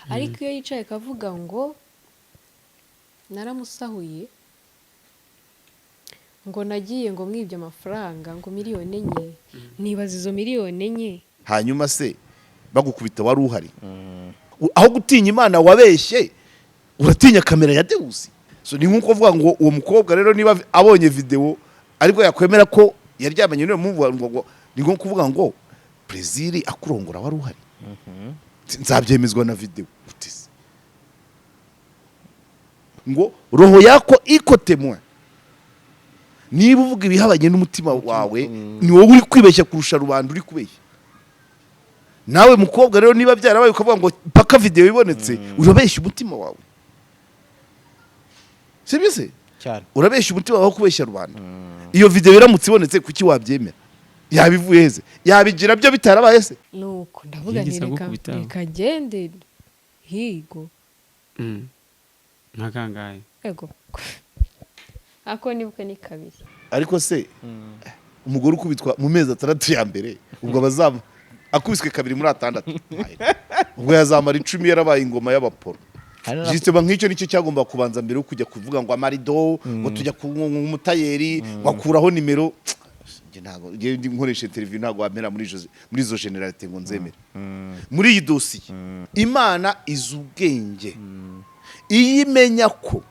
Ariko iyo yicaye akavuga ngo naramusahuye, ngo nagiye ngo mwibye amafaranga ngo miliyoni 4, nibaza izo miliyoni 4. Hanyuma se bagukubita wari uhari? Aho gutinya Imana wabeshye, uratinya kamera ya Deus? So ni nkuko uvuga ngo uwo mukobwa rero niba abonye video ariko yakwemera ko yaryamanye n'uwo muvuga ngo, ni nko kuvuga ngo Plaisir akurongora wari uhari? Nzabyemezwa na video. Gute se? Ngo roho yako iko témoin. Niba uvuga ibihabanye n'umutima wawe, ni wowe uri kwibeshya kurusha rubanda uri kubeshya. Nawe mukobwa rero, niba byarabaye ukavuga ngo paka video ibonetse, urabeshya umutima wawe, sibyo se? Cyane. Urabeshya umutima wawe kubeshya rubanda. Iyo video iramutse ibonetse, kuki wabyemera? Yabivuye heze? Yabigira byo bitarabaye se? Nuko ndavuga nti Yigeze reka agukubita? Reka gende higo. Nka kangahe? Ego, ako nibuka ni kabiri. Ariko se umugore ukubitwa mu mezi 6 ya mbere, ubwo abazaba akubiswe kabiri muri 6, ubwo yazamara 10 yarabaye ingoma y'abaporo. Hari na- Justement, nk'icyo nicyo cyagomba kubanza mbere yo kujya kuvuga ngo amarido, ngo tujya ku umutayeri wakuraho nimero. Njye ntabwo njye ndi nkoresha interview, ntabwo wamera muri izo généralité ngo nzemere. Muri iyi dosiye, Imana izi ubwenge. Iyo imenya ko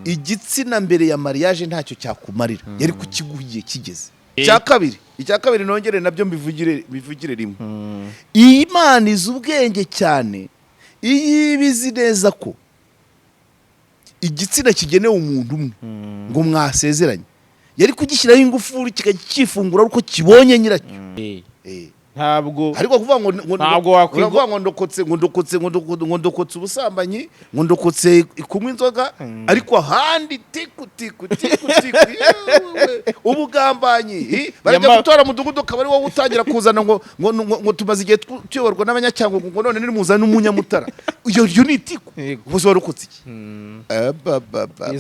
igitsina mbere ya mariage ntacyo cyakumarira, yari kukiguha igihe kigeze. Icya kabiri nongere nabyo mbivugire rimwe: iyi Imana izi ubwenge cyane. Iyo iba izi neza ko igitsina kigenewe umuntu umwe ngo mwasezeranye, yari kugishyiraho ingufuri kikajya cyifungura ariko kibonye nyiracyo. Ntabwo Ariko kuvuga ngo Ntabwo uravuga ngo ndokotse ngo ndokotse ubusambanyi, ngo ndokotse kunywa inzoga, ariko ahandi tiku tiku tiku tiku, yewe, ubugambanyi, barajya gutora mudugudu akaba ari wowe utangira kuzana ngo tumaze igihe tuyoborwa n'abanyacyangugu, ngo none nimuzane n'umunyamutara. Iyo ni itiku. Ubwo se warokotse iki? Ba, ba, ba.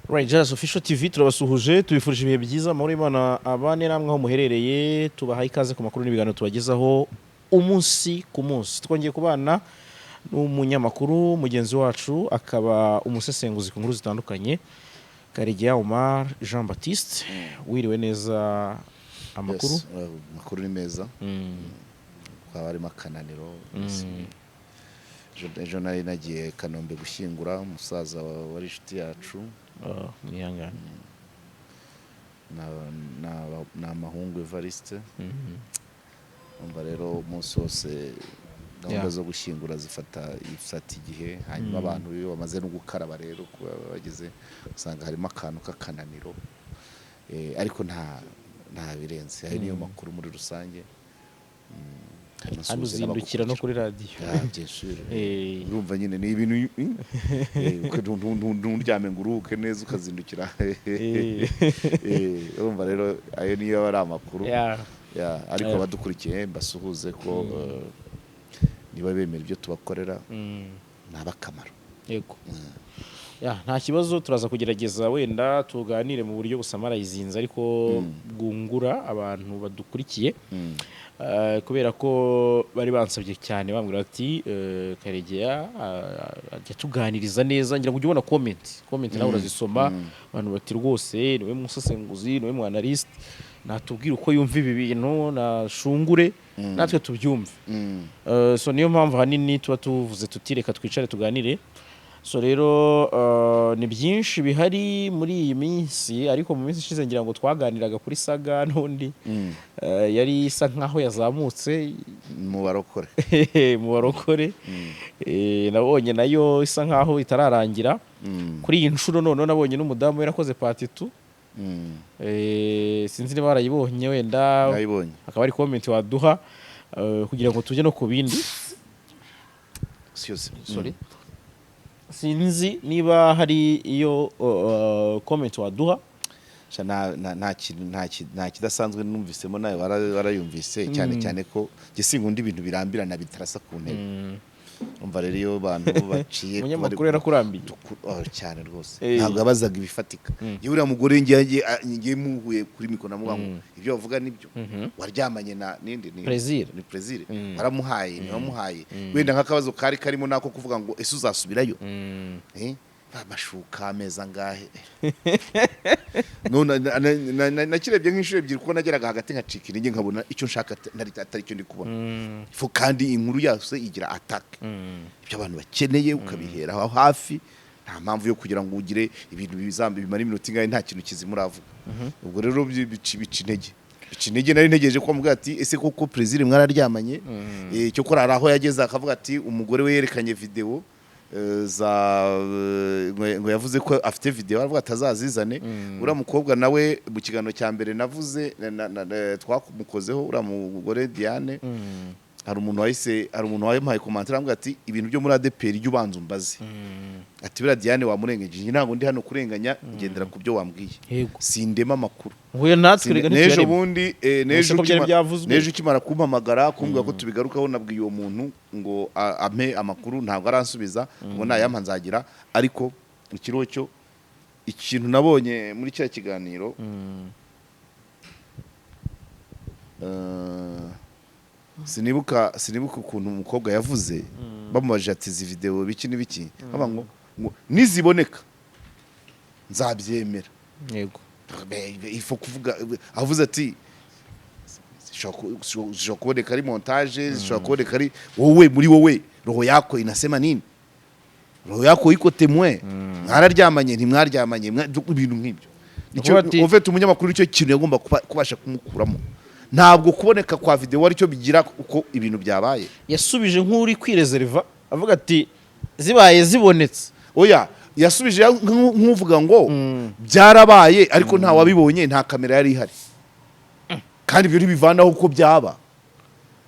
Right, Jaras Official TV turabasuhuje, tubifurije ibihe byiza, amahoro y'Imana abane namwe aho muherereye, tubahaye ikaze ku makuru n'ibiganiro tubagezaho umunsi ku munsi. Twongeye kubana n'umunyamakuru mugenzi wacu, akaba umusesenguzi ku nkuru zitandukanye, Karegeya Omar Jean Baptiste. Wiriwe neza? Amakuru? Yes, amakuru ni meza. Twaba harimo akananiro. Ejo nari nagiye Kanombe gushyingura umusaza wari inshuti yacu. Oh, mwihangane. Ni amahungu Evariste. Umva rero, umunsi wose gahunda zo gushyingura zifata igihe, hanyuma abantu iyo bamaze no gukaraba rero, kuba bageze, usanga harimo akantu k'akananiro. Ariko nta birenze. Ayo niyo makuru muri rusange. Hano Nasuhuze uzindukira no n'abagukurikira. kuri radiyo. Ya, bien sûr. Urumva nyine ni ibintu nturyame ngo uruhuke neza, ukazindukira. Urumva rero ayo niyo aba ari amakuru. Ya, ariko abadukurikiye mbasuhuze ko niba bemera ibyo tubakorera, ni abakamaro. Yego. Ya, nta kibazo, turaza kugerageza wenda tuganire mu buryo busamarayizinze ariko bwungura abantu badukurikiye. Kubera ko bari bansabye cyane, bambwira bati Karegeya ajya tuganiriza neza. Ngira ngo ujye ubona comment nawe urazisoma. Abantu bati rwose niwe musesenguzi, niwe mu analyste, natubwire uko yumva ibi bintu, nashungure natwe tubyumve. So niyo mpamvu ahanini tuba tuvuze tuti reka twicare tuganire. So rero ni byinshi bihari muri iyi minsi, ariko mu minsi ishize ngira ngo twaganiraga kuri saga n'undi yari isa nkaho yazamutse mu barokore. Mu barokore. Nabonye nayo isa nkaho itararangira. Kuri iyi nshuro noneho nabonye n'umudamu yarakoze part 2. Sinzi niba warayibonye wenda. Nayibonye. Akaba ari comment waduha kugira ngo tujye no ku bindi. Excuse. Sorry. Sinzi niba hari iyo comment waduha. Sha, nta kintu, nta kidasanzwe numvisemo. Nawe warayumvise, cyane cyane ko njye sinkunda ibintu birambirana bitarasa ku ntebe. Umva rero, iyo abantu baciye Umunyamakuru yarakurambiye. Oh, cyane rwose. Ntabwo yabazaga ibifatika. Iyo uriya mugore ngiye muhuye kuri mikoro, namuvuga ngo ibyo bavuga nibyo, waryamanye na ninde ni Plaisir. Ni Plaisir. Waramuhaye, ntiwamuhaye? Wenda nk'akabazo kari karimo nako kuvuga ngo ese uzasubirayo? Amashuka ameza angahe? None nakirebye nk'inshuro ebyiri, kuko nageraga hagati nkacika intege, nkabona icyo nshaka atari cyo ndi kubona. Ifo kandi inkuru yose igira attaque, ibyo abantu bakeneye ukabihera aho hafi. Nta mpamvu yo kugira ngo ugire ibintu bizamba bimara iminota ingahe nta kintu kizima uravuga. Ubwo rero bica intege. Nari ntegereje ko amubwira ati ese koko Plaisir mwararyamanye? Cyo hari aho yageze akavuga ati umugore we yerekanye video za ngo yavuze ko afite video, aravuga atazazizane. Uriya mukobwa nawe mu kiganiro cya mbere navuze twamukozeho, uriya mugore Diane, hari umuntu wamuhaye commentaire, aramubwira ati ibintu byo muri ADEPR jya ubanza umbaze. Ati buriya Diane wamurengeje. Njye ntabwo ndi hano kurenganya, ngendera ku byo wambwiye. Sindema amakuru. Huye natwe rega N'ejo ntituyarema. bundi n'ejo ko byari byavuzwe. N'ejo ukimara kumpamagara kumbwira ko tubigarukaho, nabwiye uwo muntu ngo ampe amakuru, ntabwo aransubiza ngo nayampa nzagira. Ariko ikiriho cyo, ikintu nabonye muri cya kiganiro, sinibuka ukuntu umukobwa yavuze bamubajije ati izi video biki n'ibiki, bavuga ngo niziboneka nzabyemera. Ifo kuvuga avuze ati zishobora kuboneka ari montage, zishobora kuboneka ari wowe, muri wowe roho yako inasema nini? Roho yako iko témoin, mwararyamanye, ntimwaryamanye? Ibintu nk'ibyo. Nicyo Kuvuga ati- ufite umunyamakuru, nicyo kintu yagomba kubasha kumukuramo. Ntabwo kuboneka kwa video aricyo bigira uko ibintu byabaye. Yasubije nk'uri kwirezeriva, avuga ati zibaye zibonetse. Oya, yasubije nk'uvuga ngo byarabaye ariko nta wabibonye, nta kamera yari ihari. Kandi ibyo ntibivanaho uko byaba,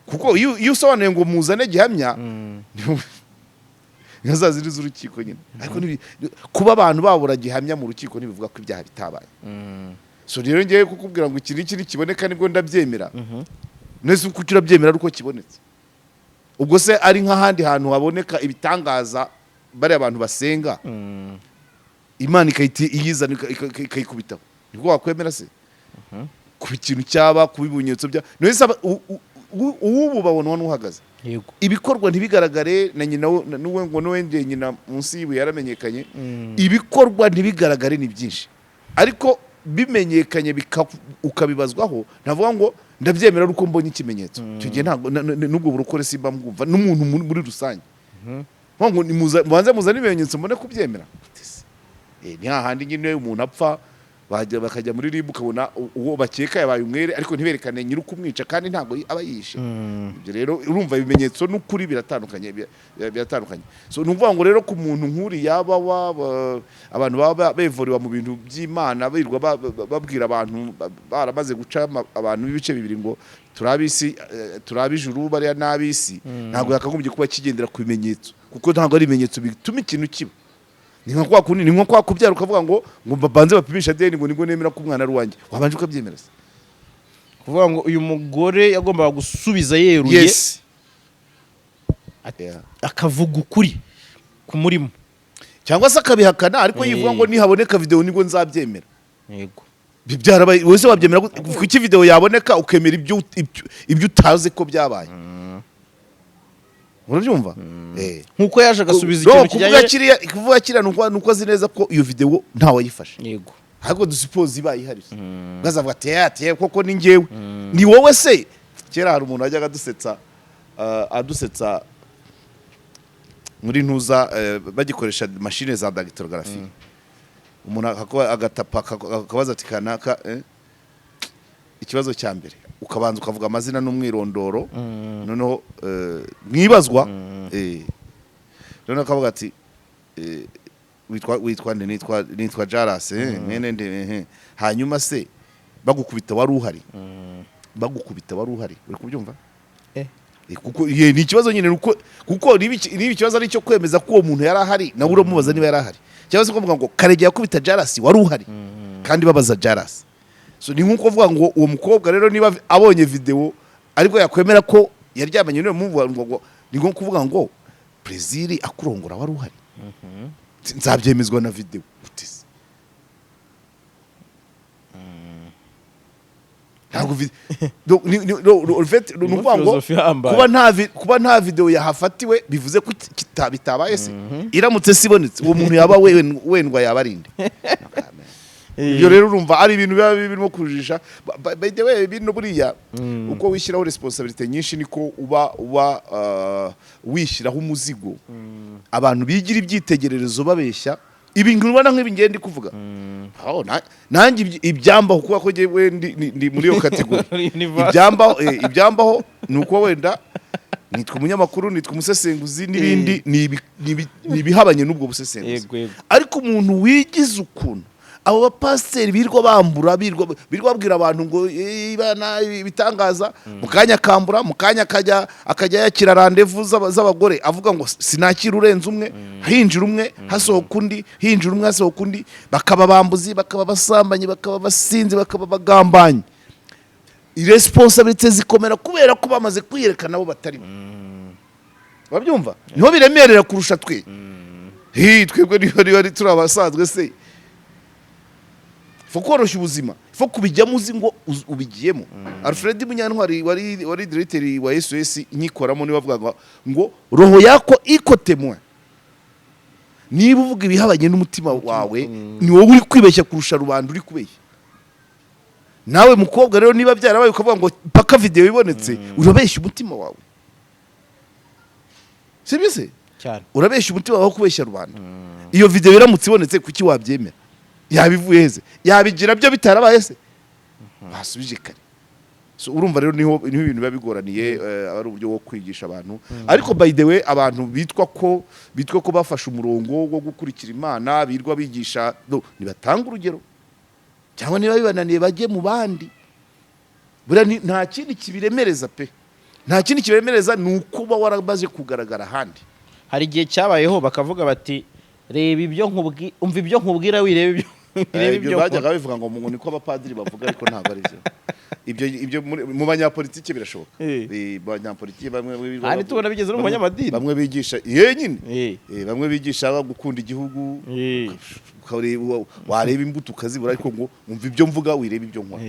kuko iyo usobanuye ngo muzane gihamya nka za ziri z'urukiko nyine. Ariko kuba abantu babura gihamya mu rukiko ntibivuga ko ibyaha bitabaye. So rero ngewe kukubwira ngo iki n'iki nikiboneka nibwo ndabyemera, nese kuki urabyemera ari uko kibonetse? Ubwo se ari nk'ahandi hantu haboneka ibitangaza, bariya abantu basenga Imana ikahita iyizana ikayikubitaho, nibwo wakwemera se kuba ikintu cyaba, kuba ibimenyetso bya none se uwubu babonwa n'uhagaze? Ibikorwa ntibigaragare na nyina n'uwe ngo n'uwengeye nyina munsi y'ibuye yaramenyekanye. Ibikorwa ntibigaragare ni byinshi, ariko bimenyekanye ukabibazwaho, ntavuga ngo ndabyemera ari uko mbonye ikimenyetso. Icyo gihe ntabwo n'ubwo burokore simba mbwumva n'umuntu muri rusange. Nkuvuga ngo mubanze muzane ibimenyetso mbone kubyemera. Ni hahandi nyine umuntu apfa, bajya bakajya muri RIB, ukabona uwo bakeka yabaye umwere, ariko ntiberekane nyiri ukumwica, kandi ntabwo aba yishe. Ibyo rero urumva ibimenyetso n'ukuri biratandukanye, biratandukanye. So ni ukuvuga ngo rero ku muntu nk'uriya abantu baba bevuriwa mu bintu by'Imana, birirwa babwira abantu baramaze guca abantu b'ibice bibiri ngo turi ab'isi, turi ab'ijuru, bariya n'ab'isi, ntabwo yakagombye kuba kigendera ku bimenyetso, kuko ntabwo ari ibimenyetso bituma ikintu kiba. Ni nka kwa kundi, ni nko kwa kubyara ukavuga ngo babanze bapimisha ADN ngo nibwo nemera ko umwana ari uwanjye. Wabanje ukabyemera se? Kuvuga ngo uyu mugore yagombaga gusubiza yeruye, akavuga ukuri ku murimo. Cyangwa se akabihakana, ariko yivuga ngo nihaboneka video nibwo nzabyemera. Byarabaye, wowe se wabyemera gute? Kuki video yaboneka ukemera ibyo utazi ko byabaye? Urabyumva? Nkuko yaje agasubiza No, ikintu kuvuga kijyanye kiriya, kuvuga kiriya nuko azi neza ko iyo video ntawayifashe. Ahubwo dusuppose ibaye ihari, bazavuga ati ati koko ni njyewe, ni wowe se? Kera hari umuntu wajyaga adusetsa, adusetsa muri ntuza, bagikoresha mashine za dactylographie, umuntu agatapa akabaza ati kanaka, ikibazo cya mbere ukabanza ukavuga amazina n'umwirondoro, noneho mwibazwa, noneho akavuga ati witwa nde? Nitwa Jaras, mwene nde? Hanyuma se bagukubita wari uhari? Bagukubita wari uhari? Uri kubyumva? Kuko ni ikibazo nyine, nuko kuko niba ikibazo ari icyo kwemeza ko uwo muntu yari ahari, nawe uramubaza niba yari ahari, cyangwa se kuvuga ngo Karegeya yakubita Jaras wari uhari, kandi babaza Jaras. So ni nkuko kuvuga ngo uwo mukobwa rero niba abonye video ariko yakwemera ko yaryamanye n'uwo muvuga ngo ni nko kuvuga ngo Plaisir akurongora wari uhari? Nzabyemezwa na video. Gute se? Ntabwo Donc, no, en fait, ni Irimo ukuvuga ngo filozofi ihambaye. kuba nta video yahafatiwe bivuze ko bitabaye se? Iramutse se ibonetse, uwo muntu yaba wendwa yaba arinde? Ibyo rero urumva ari ibintu biba birimo kujijisha. By the way, bino buriya uko wishyiraho responsabilité nyinshi niko uba wishyiraho umuzigo. Abantu bigira ibyitegererezo babeshya ibintu ubona nk'ibi ngiye ndi kuvuga. Aho, nanjye ibyambaho, kuba ko njyewe ndi muri iyo catégorie. Universe. Ibyambaho ni uko wenda nitwa umunyamakuru, nitwa umusesenguzi n'ibindi, ni ibihabanye n'ubwo busesenguzi. Yego yego Ariko umuntu wigize ukuntu abo bapasiteri birirwa bambura, birirwa babwira abantu ngo "Bana, ibitangaza", mu kanya akambura, mu kanya akajya yakira rendez-vous z'abagore, avuga ngo sinakira urenze umwe, hinjira umwe hasohoka undi, hinjira umwe hasohoka undi, bakaba bambuzi, bakaba abasambanyi, bakaba abasinzi, bakaba abagambanyi. Responsabilité zikomera kubera ko bamaze kwiyerekana abo batari bo. Urabyumva, niho biremerera kurusha twe. Hi, twebwe niba ari turi abasanzwe se, faut koroshya ubuzima, faut kubijyamo uzi ngo ubigiyemo. Alfred Munyantwari wari directeur wa SOS nyikoramo, niwe bavugaga ngo roho yako iko témoin. Niba uvuga ibihabanye n'umutima wawe, ni wowe uri kwibeshya kurusha rubanda uri kubeshya. Nawe mukobwa rero, niba byarabaye ukavuga ngo paka video ibonetse, urabeshya umutima wawe, sibyo se? Cyane. Urabeshya umutima wawe kubeshya rubanda. Iyo video iramutse ibonetse, kuki wabyemera? Yabivuye heze? Yabigira byo bitarabaye se? Basubije kare. So, urumva rero niho ibintu biba bigoraniye. Aba ari uburyo bwo kwigisha abantu. Ariko by the way, abantu bitwa ko bafashe umurongo wo gukurikira Imana, birwa bigisha, no, nibatanga urugero, cyangwa niba bibananiye bajye mu bandi. Buriya nta kindi kibiremereza pe, nta kindi kibiremereza, ni ukuba waramaze kugaragara ahandi. Hari igihe cyabayeho bakavuga bati: "Reba ibyo nkubwi, umva ibyo nkubwira, wirebe ibyo wirebe Ibyo ibyo bajyaga nkora." Babivuga ngo niko abapadiri bavuga, ariko ntabwo ari byo. Ibyo mu banyapolitike birashoboka. Banyapolitike bamwe Kandi tubona bigeze no mu banyamadini. Bamwe bigisha ye nyine. Bamwe bigisha gukunda igihugu, wareba imbuto ukazibura, ariko ngo umva ibyo mvuga, wirebe ibyo nkora.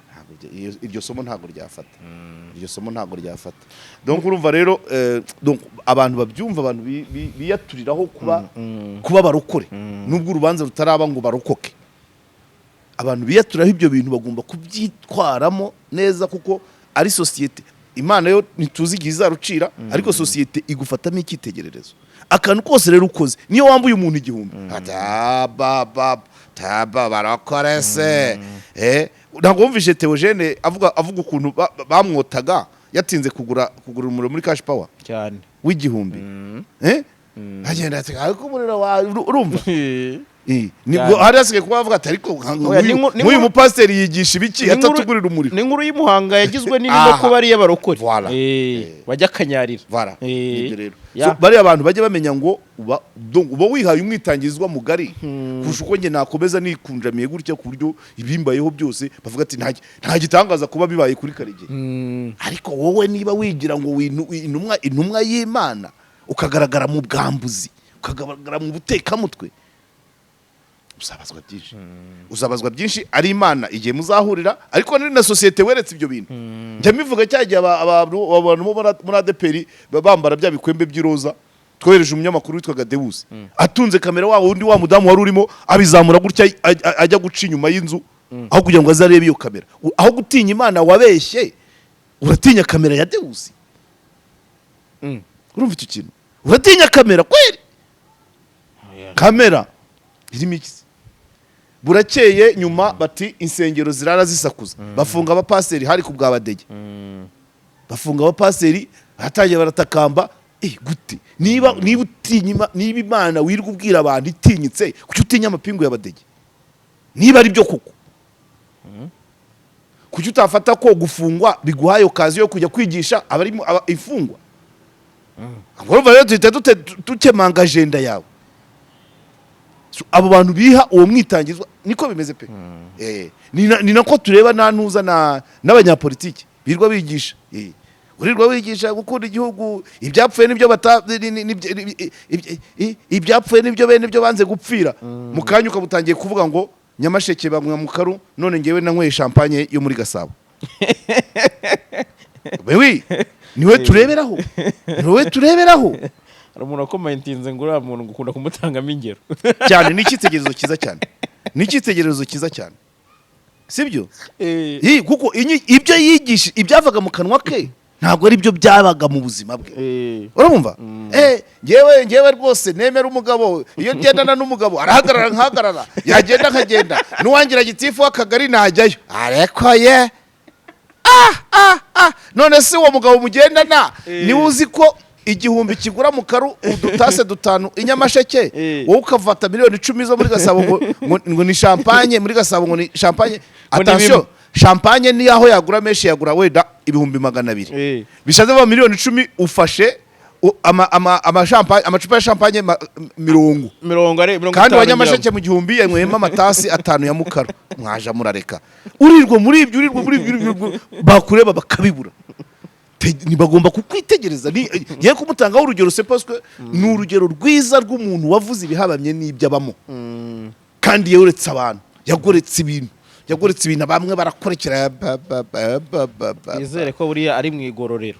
Ntabwo iryo somo ntabwo ryafata, iryo somo ntabwo ryafata. Donc urumva rero, donc abantu babyumva, abantu biyaturiraho kuba barokore, nubwo urubanza rutaraba ngo barokoke, abantu biyaturiraho ibyo bintu bagomba kubyitwaramo neza, kuko ari sosiyete. Imana yo ntituzi igihe izarucira, ariko sosiyete igufatamo icyitegererezo. Akantu kose rero ukoze, niyo wambuye umuntu 1000, ati: "Ah, ba ba taba barakore se." Ntabwo wumvise Theogene avuga ukuntu bamwotaga yatinze kugura umuriro muri cash power Cyane. w'igihumbi? Agenda ati: "Ariko umuriro wa", urumva? Nibwo Cyane. hari hasigaye kuba bavuga ati: "Ariko Oya, nk'uyu mupasiteri yigisha ibiki atatugurira umuriro?" Ni inkuru y'imuhanga yagizwe nini no Aha. kuba ari iy'abarokore. Voilà. Bajya akanyarira. Voilà. Nibyo rero. Ya. So, bariya abantu bajya bamenya ngo donc uba wihaye umwitangizwa mugari kurusha uko njye nakomeza nikunjamiye gutya, ku buryo ibimbayeho byose bavuga ati nta gitangaza kuba bibaye kuri Karegeya. Ariko wowe niba wigira ngo intumwa y'Imana, ukagaragara mu bwambuzi, ukagaragara mu butekamutwe, uzabazwa byinshi, uzabazwa byinshi, ari Imana igihe muzahurira, ariko ni na sosiyete weretse ibyo bintu. Njya mbivuga cya gihe abantu bo muri ADEPR bambara bya bikwembe by'iroza, twohereje umunyamakuru witwaga Deus atunze kamera, wa wundi wa mudamu wari urimo abizamura gutya, ajya guca inyuma y'inzu aho kugira ngo aze arebe iyo kamera. Aho gutinya Imana wabeshye, uratinya kamera ya Deus. Urumva icyo kintu? Uratinya kamera kweri? Kamera irimo iki se? Burakeye nyuma bati insengero zirara zisakuza, bafunga abapaseri. Hari ku bwa Badege, bafunga abapaseri, baratangiye baratakamba. Gute? Niba utinya niba Imana wirirwa ubwira abantu itinyitse, kuki utinya amapingu y'Abadege? Niba ari byo koko, kuki utafata ko gufungwa biguhaye occasion yo kujya kwigisha abari imfungwa? Urumva rero duhita dukemanga agenda yawe. So, abo bantu biha uwo mwitangizwa niko bimeze pe. Ni nako tureba nta ntuza na n'abanyapolitiki birirwa bigisha. Urirwa wigisha gukunda igihugu, ibyapfuye nibyo bata ibyapfuye nibyo bene byo banze gupfira. Mu kanya ukaba utangiye kuvuga ngo Nyamasheke banywa mukaru, none ngewe nanyweye champagne yo muri Gasabo. Wewe niwe tureberaho, niwe tureberaho. Hari umuntu wakomentinze ngo uriya muntu ngo ukunda kumutangamo ingero. Cyane, ni icyitegererezo cyiza cyane, ni icyitegererezo cyiza cyane, sibyo? Kuko ibyo yigisha, ibyavaga mu kanwa ke ntabwo ari byo byabaga mu buzima bwe. Urumva, ngewe rwose nemera umugabo. Iyo ngendana n'umugabo arahagarara nkahagarara, yagenda nkagenda, n'uwangira gitifu w'akagari najyayo. Ariko ye, ah ah ah, none se uwo mugabo mugendana niwe uzi ko 1000 kigura mu karu udutase dutanu i Nyamasheke, wowe ukafata miliyoni 10 zo muri Gasabo ngo ni champagne muri Gasabo, ngo ni champagne? Ngo ni Attention, bimwe. Champagne ni aho yagura menshi, yagura wenda 200,000. Bishatse kuvuga miliyoni 10 ufashe amacupa ya champagne 40. Mirongo ari mirongo Kandi itanu wa Nyamasheke mu 1000 yanyweyemo amatasi atanu ya mukaru. Mwaja murareka, urirwa muri ibyo, urirwa muri ibyo, urirwa, bakureba bakabibura. Ntibagomba kukwitegereza. Ngiye kumutangaho urugero, c'est parce que ni urugero rwiza rw'umuntu wavuze ibihabamye n'ibyo abamo, kandi yoretse abantu, yagoretse ibintu, yagoretse ibintu, bamwe barakorekera ba, ba, ba, ba, ba, ba. Nizere ko buriya ari mu igororero.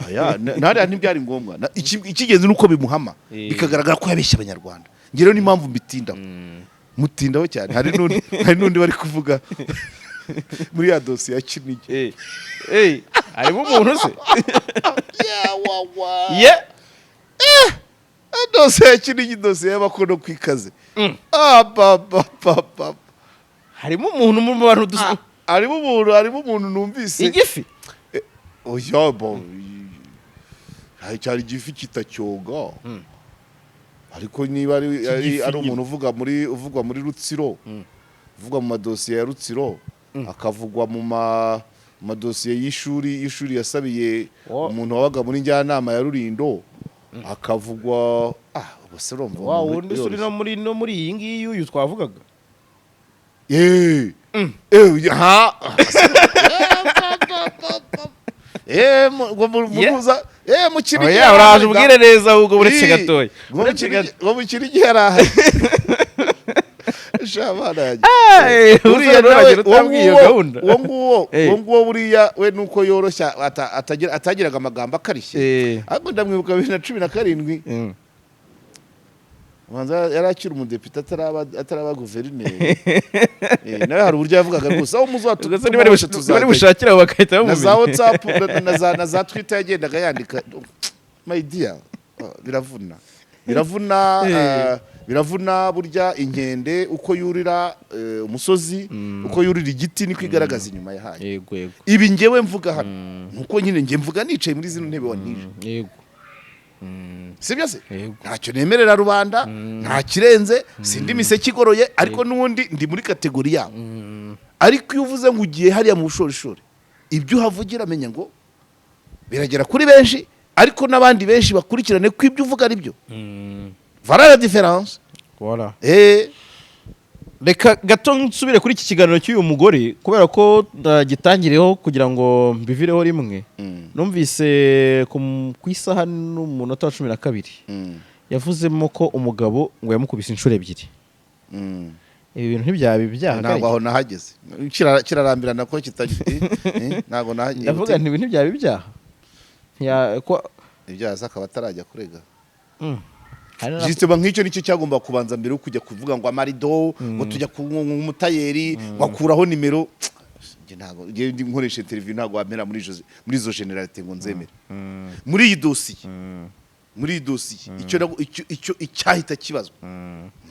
Aya, ntariya ntibyari ngombwa. Icy'ingenzi ni uko bimuhama, bikagaragara ko yabeshye Abanyarwanda. Njye rero n'impamvu mbitindaho, mutindaho cyane, hari n'undi bari kuvuga muri ya dosiye ya Kinigi. Harimo umuntu se? Yawawa. Ye. Dosiye ya Kinigi, dosiye y'abakono ku ikaze. Ah, ba, ba, ba, ba. Harimo umuntu mu bantu dusa. Harimo umuntu numvise. Igifi. Oya, bo cyari igifi kitacyoga, ariko niba Igifi ari nyine. umuntu uvuga muri uvugwa muri Rutsiro, uvugwa mu madosiye ya Rutsiro, akavugwa mu madosiye y'ishuri yasabiye umuntu wabaga muri njyanama ya Rurindo, akavugwa, ah, ubuse urumva Wa umuntu wundi uri no muri iyi ngiyi uyu twavugaga. Eh, ha, ngo muruza mu Kinigi. Oya, uraje ubwire neza ahubwo, uretse gatoya. Ngo mu Uretse Kinigi, gato. ngo mu Kinigi yarahari. Sha bana yanjye. Buriya Buriya nawe nawe uwo utabwiye iyo nguwo, gahunda. uwo nguwo, uwo nguwo buriya we nuko yoroshya, atagiraga amagambo akarishye, ariko ndamwibuka 2017, ubanza yari akiri umudepite, ataraba guverineri. Nawe hari uburyo yavugaga rwose aho Ubwo se niba ari bushakire aho bagahita na za bamumenya. WhatsApp na za Twitter yagendaga yandika. My dear, biravuna, biravuna. Biravuna burya. Inkende uko yurira umusozi, uko yurira igiti, niko igaragaza inyuma yahaye. Yego yego. Ibi ngewe mvuga hano nuko nyine nge mvuga nicaye muri zino ntebe wanije. Sibyo se? Yego. Ntacyo nemerera rubanda, nta kirenze, sindi imiseke igoroye, ariko n'ubundi ndi muri catégorie yabo. Ariko iyo uvuze ngo ugiye hariya mu bushorishori, ibyo uhavugira menya ngo biragera kuri benshi, ariko n'abandi benshi bakurikirane ko ibyo uvuga ari byo. Voilà la différence. Voilà. Eh. Reka gato nsubire kuri iki kiganiro cy'uyu mugore, kubera ko gitangiriyeho kugira ngo mbivireho rimwe. Numvise ku isaha n'umunota wa 12 yavuzemo ko umugabo ngo yamukubise inshuro ebyiri. Ibi bintu ntibyaba ibyaha? Ntabwo aho nahageze. Kirarambirana ko kitagira, ntabwo nahageze. Ndavuga nti ibi ntibyaba ibyaha. Ibyaha se akaba atarajya kurega? Hari Justement, nk'icyo nicyo cyagomba kubanza mbere yo kujya kuvuga ngo amarido, ngo tujya ku umutayeri wakuraho nimero. Njye ntabwo, njye ndi nkoresha interview, ntabwo wamera muri izo généralité ngo nzemere. Muri iyi dosiye icyo icyahita kibazwa: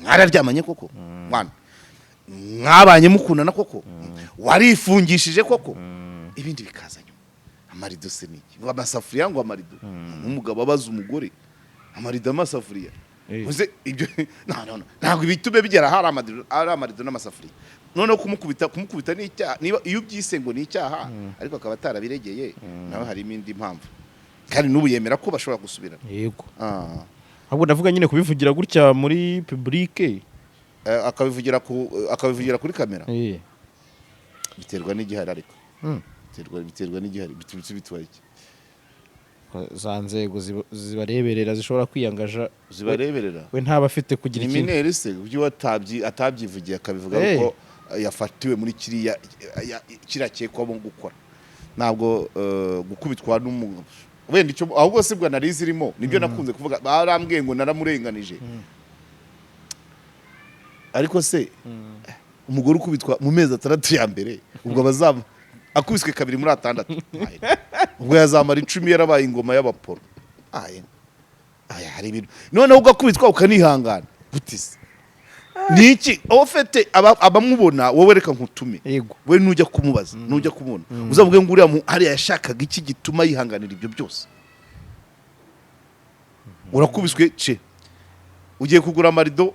mwararyamanye koko? Mwana, mwabanye mukundana koko? Warifungishije koko? Ibindi bikaza nyuma. Amarido se ni iki? Ngo amasafuriya, ngo amarido, nk'umugabo abaza umugore amarido, amasafuriya. Uze ibyo, no, no, no. Ntabwo ibitume bigera hari amarido, ari amarido n'amasafuriya. Noneho kumukubita ni icyaha, niba iyo ubyise ngo ni icyaha, ariko akaba atarabiregeye, nawe harimo indi mpamvu, kandi n'ubu yemera ko bashobora gusubirana. Yego. Ah. Ahubwo ndavuga nyine kubivugira gutya muri public. Akabivugira kuri kamera. Biterwa n'igihari ariko. Biterwa n'igihari. Bitwaye iki? Za nzego zibareberera zishobora kwiyangaja. Zibareberera? We ntaba afite kugira Ni ikintu. mineri se ibyo atabyivugiye akabivuga ko yafatiwe muri kiriya kiriya akekwamo gukora. Ntabwo gukubitwa n'umu wenda icyo ahubwo se bwa nari zirimo nibyo nakunze kuvuga, barambwiye ngo naramurenganije. Ariko se umugore ukubitwa mu mezi 6 ya mbere, ubwo abazaba akubiswe kabiri muri 6, ubwo yazamara 10 yarabaye ingoma y'abaporo. Aya aya hari ibintu noneho ugakubitwa ukanihangana gute se? Ni iki ufite abamubona wowe? Reka nkutume. Yego. We nujya kumubaza, nujya kumubona, uzavuge ngo uriya hariya yashakaga iki gituma yihanganira ibyo byose? Urakubiswe ce, ugiye kugura amarido,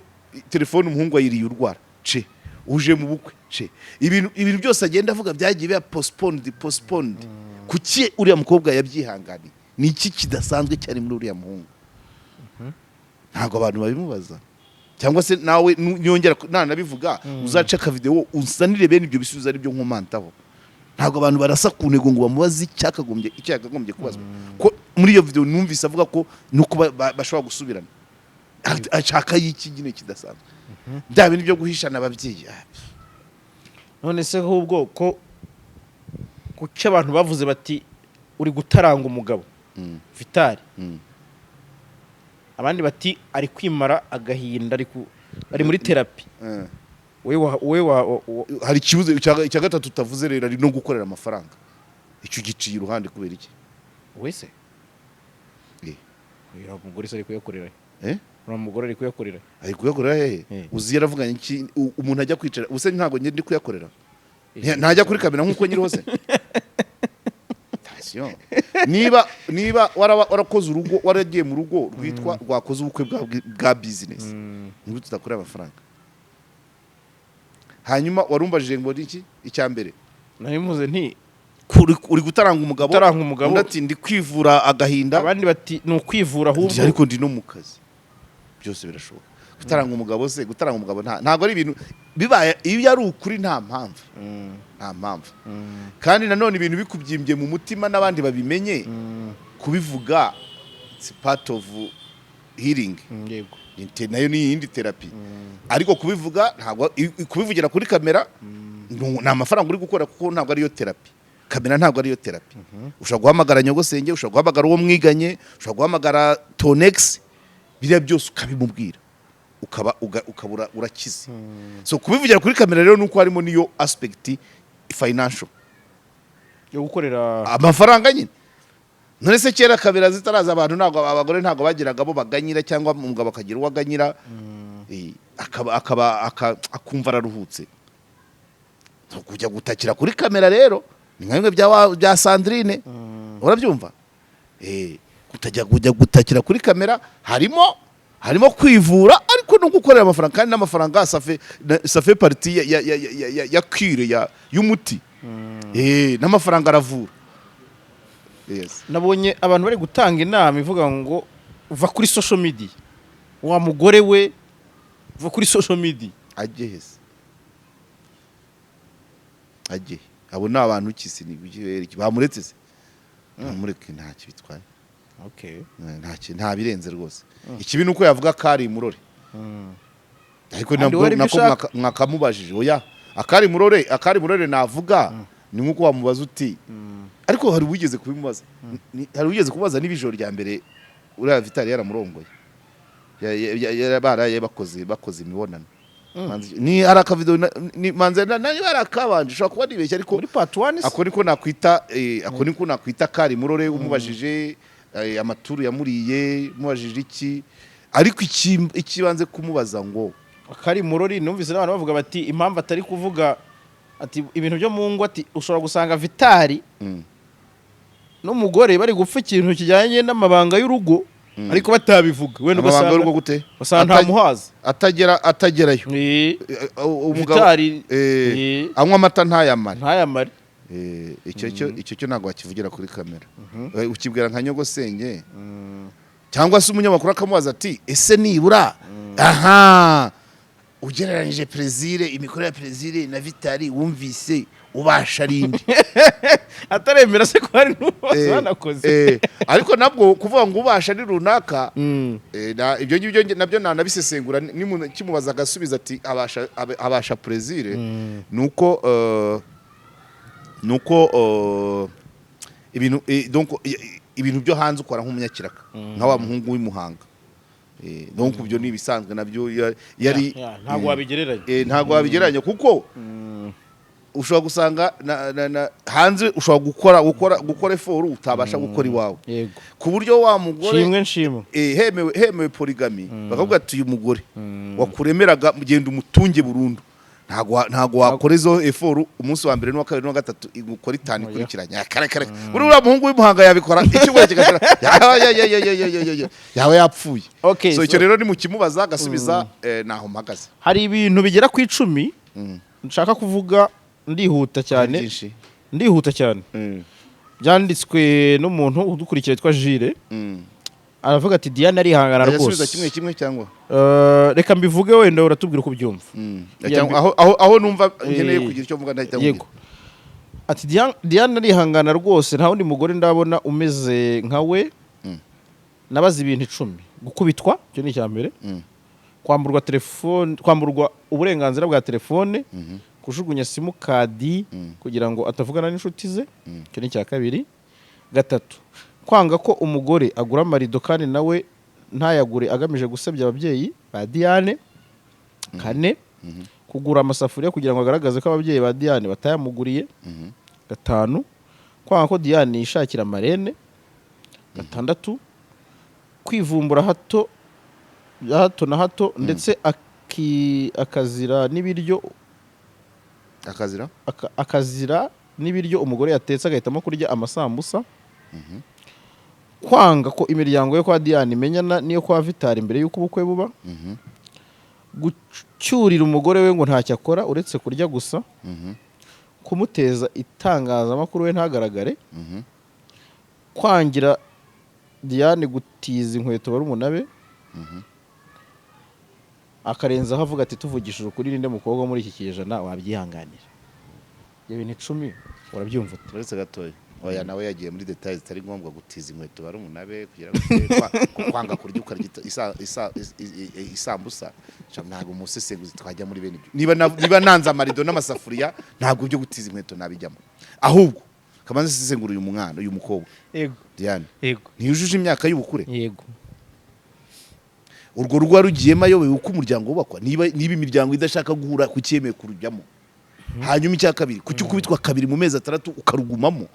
telefone umuhungu ayiriye urwara ce, uje mu bukwe ce, ibintu byose agenda avuga byagiye biba postponed. Kuki uriya mukobwa yabyihanganiye? Ni iki kidasanzwe cyari muri uriya muhungu? Ntabwo abantu babimubaza. Cyangwa se nawe nyongera nanabivuga, uzace akavideo unsanire bene ibyo bisubizo ari byo nkomantaho. Ntabwo abantu barasa ku ntego ngo bamubaze icyo yakagombye kubazwa, ko muri iyo video numvise avuga ko nuko bashobora gusubirana. Ashaka y'iki nyine kidasanzwe, bya bintu byo guhishana ababyeyi. None se ahubwo ko kuki abantu bavuze bati uri gutaranga umugabo Vitali, abandi bati ari kwimara agahinda, ari muri therapy? Wowe Hari ikibuze icya gatatu utavuze rero, ari no gukorera amafaranga. Icyo giciye iruhande kubera iki? Wese uriya mugore se ari kuyakorera? Eh? Uriya mugore ari kuyakorera? Ari kuyakorera hehe? Uzi yaravuganye iki? Umuntu ajya kwicara ubuse ntabwo njye ndi kuyakorera. Ntajya kuri kamera nk'uko nyiri hose. Attention. Niba warakoze urugo, waragiye mu rugo rwitwa rwakoze ubukwe bwa business, nibwo tudakorera amafaranga. Hanyuma warumbajije ngo ni iki icya mbere? Nari mvuze nti Uri gutaranga umugabo. Gutaranga umugabo. Undi ati ndi kwivura agahinda. Abandi bati ni ukwivura ahubwo. Ndi ariko ndi no mu kazi, byose birashoboka. Gutaranga umugabo se, gutaranga umugabo ntabwo ari ibintu bibaye. Iyo ari ukuri nta mpamvu, nta mpamvu. Kandi nanone ibintu bikubyimbye mu mutima n'abandi babimenye, kubivuga it's part of healing. Yego. Nayo ni iyindi therapy. Ariko kubivuga ntabwo kubivugira kuri kamera ni amafaranga uri gukora, kuko ntabwo ariyo therapy. Kamera ntabwo ariyo therapy. Ushobora guhamagara nyogosenge, ushobora guhamagara uwo mwiganye, ushobora guhamagara tonex, biriya byose ukabimubwira, ukaba ukabura urakize. So kubivugira kuri kamera rero nuko harimo niyo aspect financial yo gukorera amafaranga nyine. None se kera kamera zitaraza, abantu ntabwo, abagore ntabwo bagiraga abo baganyira, cyangwa umugabo akagira uwo aganyira, akaba akumva araruhutse? So, kujya gutakira kuri kamera rero ni nka bimwe bya Sandrine, urabyumva? Kutajya kujya gutakira kuri kamera harimo kwivura, ariko no gukorera amafaranga. Kandi n'amafaranga ça fait partie ya cure y'umuti. N'amafaranga aravura, yes. Nabonye abantu bari gutanga inama ivuga ngo va kuri social media, wa mugore we, va kuri social media. Ajye hese? Ajye? Abo ni abantu kisi ni iki? Bamuretse se, bamureke, ntacyo bitwaye. Ntacyo, nta birenze rwose. Ikibi ni uko yavuga ko ari imurore, ariko Kandi nabwo wari ibyo nako ushaka. Mwakamubajije. Oya, akari murore, akari murore navuga ni nkuko wamubaza uti, ariko hari uwigeze kubimubaza. Hari uwigeze kubaza niba ijoro rya mbere uriya Vitali yaramurongoye, baraye bakoze imibonano. Ni hari akavideo ni manzi niba hari akabanje, ushobora kuba nibeshya, ariko Muri part 1. Ako niko nakwita kari murore. Umubajije amaturu yamuriye, umubajije iki, ariko ikibanze kumubaza ngo Akari murori. Numvise n'abantu bavuga bati impamvu atari kuvuga ati ibintu byo mu ngo, ati ushobora gusanga Vitali n'umugore bari gupfa ikintu kijyanye n'amabanga y'urugo, ariko batabivuga wenda Amabanga ugasanga y'urugo gute? Ugasanga nta muhazi. Atagerayo. Umugabo Vitali anywa amata ntayamare. Ntayamare. Icyo cyo ntabwo wakivugira kuri kamera. Ukibwira nka nyogosenge cyangwa se umunyamakuru akamubaza ati ese nibura aha Ugereranyije Plaisir, imikorere ya Plaisir na Vitali, wumvise ubasha ari indi? Ataremera se ko hari n'uwo banakoze? Ariko nabwo kuvuga ngo ubasha ari runaka, ibyo ngibyo nabyo nanabisesengura. Kimubaza agasubiza ati abasha Plaisir, nuko ibintu, donc ibintu byo hanze ukora nk'umunyakiraka, nka wa muhungu w'imuhanga. Donc ibyo ni ibisanzwe nabyo yari Ya, ntabwo wabigereranya. Ntabwo wabigereranya, kuko ushobora gusanga hanze ushobora gukora effort utabasha gukora iwawe, ku buryo wa mugore Nshimwe, nshimwe. Hemewe polygamie, bakavuga ati uyu mugore wakuremeraga genda umutunge burundu, ntabwo wakora izo effort umunsi wa mbere n'uwa kabiri n'uwa gatatu, ukora itanu Oya. ikurikiranya. Kare kare, buri uriya muhungu w'imuhanga yabikora, icyumweru kigashira yaba yapfuye. Okay, So icyo rero nimukimubaza agasubiza, naho mpagaze. Hari ibintu bigera ku 10 nshaka kuvuga, ndihuta cyane. Byinshi. Ndihuta cyane. Byanditswe n'umuntu udukurikira witwa Jire. Aravuga ati Diane arihangana Ajya asubiza rwose. kimwe kimwe cyangwa? Reka mbivuge, wenda uratubwira uko ubyumva. Cyangwa aho numva nkeneye kugira icyo mvuga ndahita Yego. Ati Diane arihangana rwose, nta wundi mugore ndabona umeze nka we. Nabaze ibintu 10: gukubitwa, icyo ni icya mbere, kwamburwa telefone, kwamburwa uburenganzira bwa telefone, kujugunya simukadi kugira ngo atavugana n'inshuti ze, icyo ni icya kabiri. Gatatu, kwanga ko umugore agura amarido kandi nawe ntayagure, agamije gusebya ababyeyi ba Diane. Kane, kugura amasafuriya kugira ngo agaragaze ko ababyeyi ba Diane batayamuguriye. Gatanu, kwanga ko Diane yishakira marraine. Gatandatu, kwivumbura hato ya hato na hato, ndetse akazira n'ibiryo. Akazira? Akazira n'ibiryo umugore yatetse, agahitamo kurya amasambusa. Kwanga ko imiryango yo kwa Diane imenyana n'iyo kwa Vitali mbere y'uko ubukwe buba. Gucyurira umugore we ngo ntacyo akora uretse kurya gusa. Kumuteza itangazamakuru we ntagaragare. Kwangira Diane gutiza inkweto barumuna be. Akarenzaho avuga ati tuvugishije ukuri, ninde mukobwa wo muri iki kinyejana wabyihanganira? Ibyo bintu 10 urabyumva ute? Uretse gatoya, oya, nawe yagiye muri détails zitari ngombwa. Gutiza inkweto barumuna be kugira ngo kwanga kurya ukarya isambusa. Sha, ntabwo umusesenguzi twajya muri bene ibyo. Niba nanze amarido n'amasafuriya, ntabwo ibyo gutiza inkweto nabijyamo. Ahubwo kabanza sesengura uyu mwana, uyu mukobwa Diane. Ntiyujuje imyaka y'ubukure? Yego. Urwo rugo rugiyemo ayobewe uko umuryango wubakwa? Niba imiryango idashaka guhura, kuki yemeye kurujyamo? Hanyuma icya kabiri, kuki ukubitwa kabiri mu mezi 6 ukarugumamo?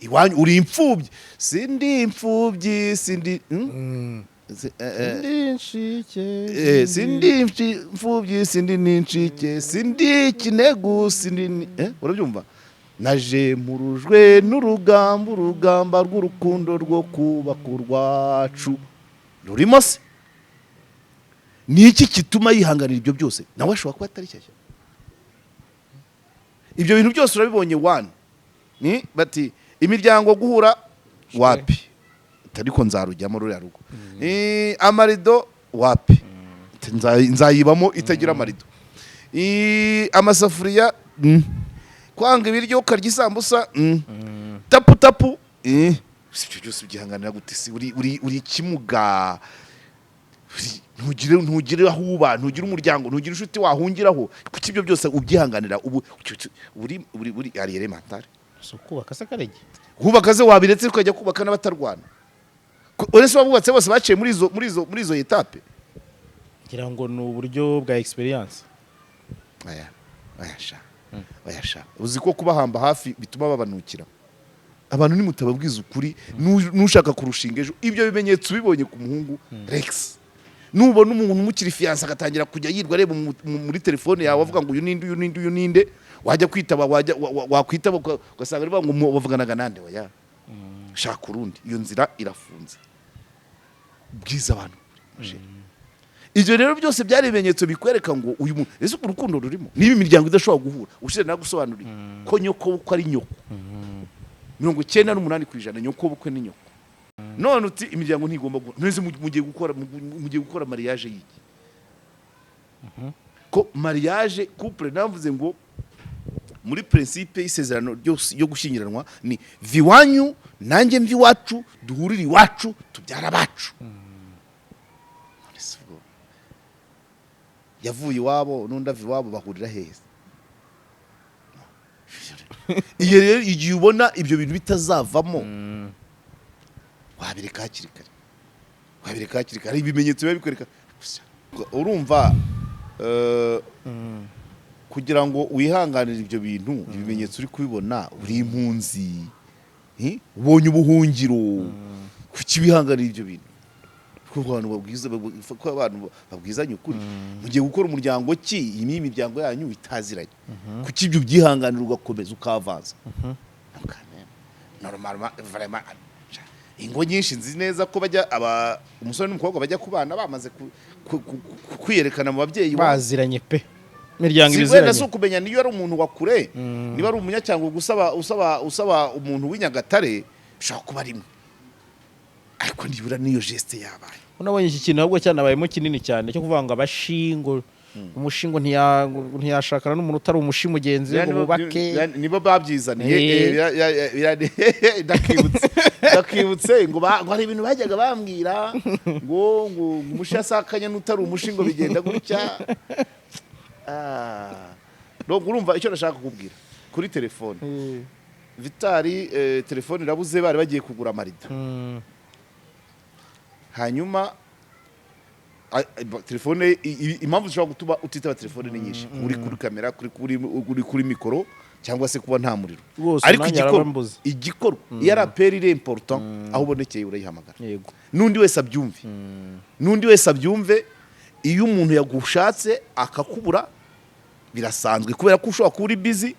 Iwanyu uri imfubyi? Sindi imfubyi, sindi, Sindi imfubyi, sindi n'incike, sindi ikinegu, sindi urabyumva? Naje murujwe n'urugamba, urugamba rw'urukundo rwo kubaka urwacu rurimo. Se ni iki gituma yihanganira ibyo byose? Nawe ashobora kuba atari shyashya. Ibyo bintu byose urabibonye. Wani ni bati imiryango guhura wapi, ariko nzarujyamo ruriya rugo. Amarido wapi, nzayibamo itagira amarido. Amasafuriya, kwanga ibiryo ukarya isambusa, tapu tapu, Si ibyo byose ubyihanganira gute? Si uri ikimuga? Ntugire aho uba, ntugire umuryango, ntugire inshuti wahungiraho. Kuki ibyo byose ubyihanganira? Ubu uri arriéré mental. Si ukubaka se, Karege? Kubaka se wabiretse ukajya kubaka n'abatarwana? Uretse abubatse bose baciye muri izo étapes. Ngira ngo ni uburyo bwa experience. Aya, oya sha, oya sha, uzi ko kubahamba hafi bituma babanukira? Abantu nimutababwiza ukuri, nushaka kurushinga ejo, ibyo bimenyetso ubibonye ku muhungu, Rex, nubona umuntu umukiri fiancé agatangira kujya yirwa areba muri telefone yawe, avuga ngo uyu ninde, uyu ninde, uyu ninde, wajya kwitaba, wajya wakwitaba ugasanga ari ngo bavuganaga nande, oya, shaka urundi, iyo nzira irafunze. Bwiza abantu ukuri. Ibyo rero byose byari ibimenyetso bikwereka ngo uyu muntu ese urukundo rurimo. Niba imiryango idashobora guhura, ushize nagusobanuriye ko nyoko bukwe ari nyoko, 98% nyoko bukwe ni nyoko. None uti imiryango ntigomba guhura. None se mugiye gukora mariage y'iki? Ko mariage, couple, navuze ngo muri principe y'isezerano ryose yo gushyingiranwa ni va iwanyu, nanjye mva iwacu, duhurire iwacu, tubyara abacu. None se ubwo yavuye iwabo n'undi ava iwabo, bahurira hehe? Iyo rero igihe ubona ibyo bintu bitazavamo, wabireka hakiri kare, wabireka hakiri kare. Hari ibimenyetso biba bikwereka. Urumva, kugira ngo wihanganire ibyo bintu, ibimenyetso uri kubibona, uri impunzi, ubonye ubuhungiro, kuki wihanganira ibyo bintu? Ko abantu babwiza, ko abantu babwizanya ukuri, mugiye gukora umuryango ki? Iyi ni imiryango yanyu itaziranye, kuki ibyo ubyihanganira ugakomeza ukavanza? Normalement, vraiment, ingo nyinshi nzi neza ko bajya aba umusore n'umukobwa bajya kubana bamaze kwiyerekana mu babyeyi babo. Baziranye pe, imiryango Si wenda si ibiziranye. ukumenya niyo ari umuntu wa kure, niba ari umunyacyangugu usaba umuntu w'Inyagatare, bishobora kuba rimwe, ariko nibura n'iyo geste yabaye. Unabonye iki kintu ahubwo cyanabayemo kinini cyane cyo kuvuga ngo abashingo, umushingo ntiyashakana n'umuntu utari umushi mugenzi we ngo bubake. Nibo babyizaniye. Ndakibutse ngo ngo hari ibintu bajyaga bambwira ngo umushi asakanye n'utari umushi ngo bigenda gutya. Ah. Donc urumva icyo nashaka kukubwira kuri telefone Vitari, telefone irabuze, bari bagiye kugura amarido. Hanyuma telefone impamvu zishobora gutuma utitaba telefone ni nyinshi: uri kuri kamera, kuri mikoro, cyangwa se kuba nta muriro. Rwose Ariko nanjye igikorwa arabambuza. igikorwa iyo ari appel iri important, aho ubonekeye urayihamagara. N'undi wese abyumve, n'undi wese abyumve: iyo umuntu yagushatse akakubura, birasanzwe kubera ko ushobora kuba uri busy,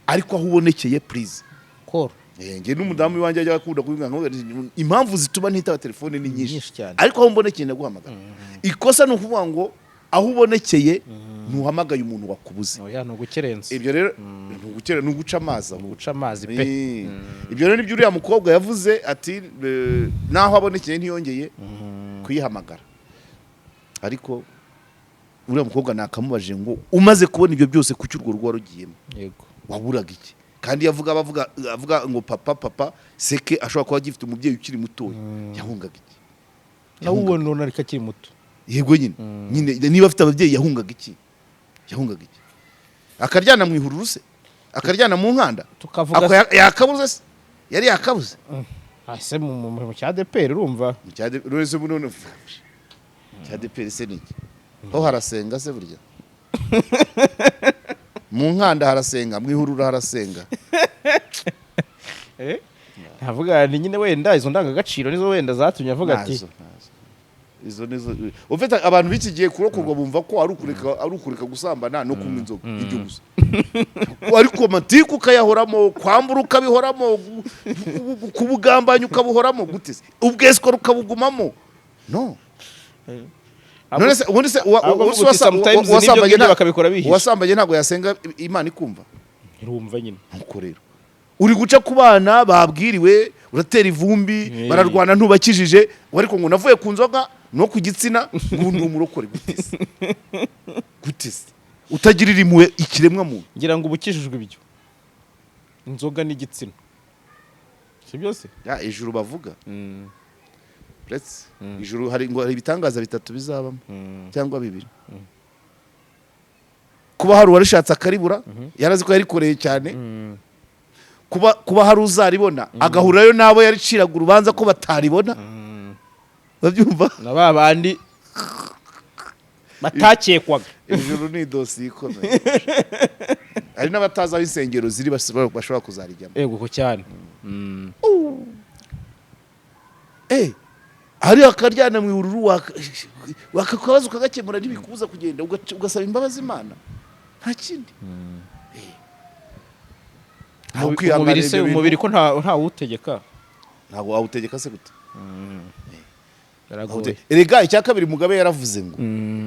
ariko aho ubonekeye, please. Koro. Njye n'umudamu iwanjye ajya akunda kubivuga ngo impamvu zituma ntitaba telefone ni nyinshi, Nyinshi cyane. ariko aho mbonekeye ndaguhamagara. Ikosa ni ukuvuga ngo aho ubonekeye ntuhamagaye umuntu wakubuze. Oya, ni ugukerensa. Ibyo rero ni ugukera, ni uguca amazi aho. Guca amazi pe. Ibyo rero nibyo uriya mukobwa yavuze ati naho abonekeye ntiyongeye kuyihamagara. Ariko uriya mukobwa nakamubajije ngo umaze kubona ibyo byose, kuki urwo rugo warugiyemo? Waburaga iki? Kandi yavuga bavuga avuga ngo papa, papa seke ashobora kuba agifite umubyeyi ukiri mutoya, yahungaga iki? Nawe ubona ubona ariko akiri muto. Yego nyine, niba afite ababyeyi, yahungaga iki? Yahungaga iki? Akaryana mu ihururu se? Akaryana mu nkanda? Tukavuga. Ako yakabuze se? Yari yakabuze. Ese mu cya ADEPR, urumva? Mu cya rero buno cya ADEPR se ni iki? Ho harasenga se? Burya mu nkanda harasenga, mu ihururu harasenga. Ntavuga ni nyine wenda izo ndangagaciro nizo wenda zatumye avuga ati Nazo, nazo. Izo nizo ufite. Abantu b'iki gihe kurokorwa bumva ko ari ukureka gusambana no kunywa inzoga, ibyo gusa. Ariko amatiku ukayahoramo, kwambura ukabihoramo, kubugambanya ukabuhoramo, gute se? Ubweswa ukabugumamo, no none se ubundi se Ahubwo avuga uti sometimes n'ibyo uwasambanye ngibyo bakabikora bihishe. Uwasambanye ntabwo yasenga Imana ikumva. Ntirumva nyine. Nuko rero uri guca ku bana babwiriwe, uratera ivumbi. Bararwana ntubakijije, ariko ngo navuye ku nzoga no ku gitsina, ngo ndi umurokore. Gute se? Gute se utagirira impuhwe ikiremwa muntu? Ngira ngo uba ukijijwe ibyo, inzoga n'igitsina, si byose. Ya ijuru bavuga, uretse ijuru hari ngo hari ibitangaza bitatu bizabamo cyangwa bibiri: kuba hari uwarishatse akaribura yarazi ko yarikoreye cyane, kuba hari uzaribona agahurayo n'abo yariciraga urubanza ko bataribona, babyumva. Na ba bandi batakekwaga. Ijuru ni idosiye ikomeye, hari n'abatazi aho insengero ziri bashobora kuzarijyamo. Yego ko cyane. Hari akaryana mu ihururu, wakakabaza ukagakemura, ntibikubuza kugenda ugasaba imbabazi Imana, nta kindi. Ntawe ukwihanganira Umubiri se ibyo bintu. Umubiri ko ntawutegeka? Ntabwo wawutegeka se gute? Biragoye. Erega icya kabiri, Mugabe yaravuze ngo,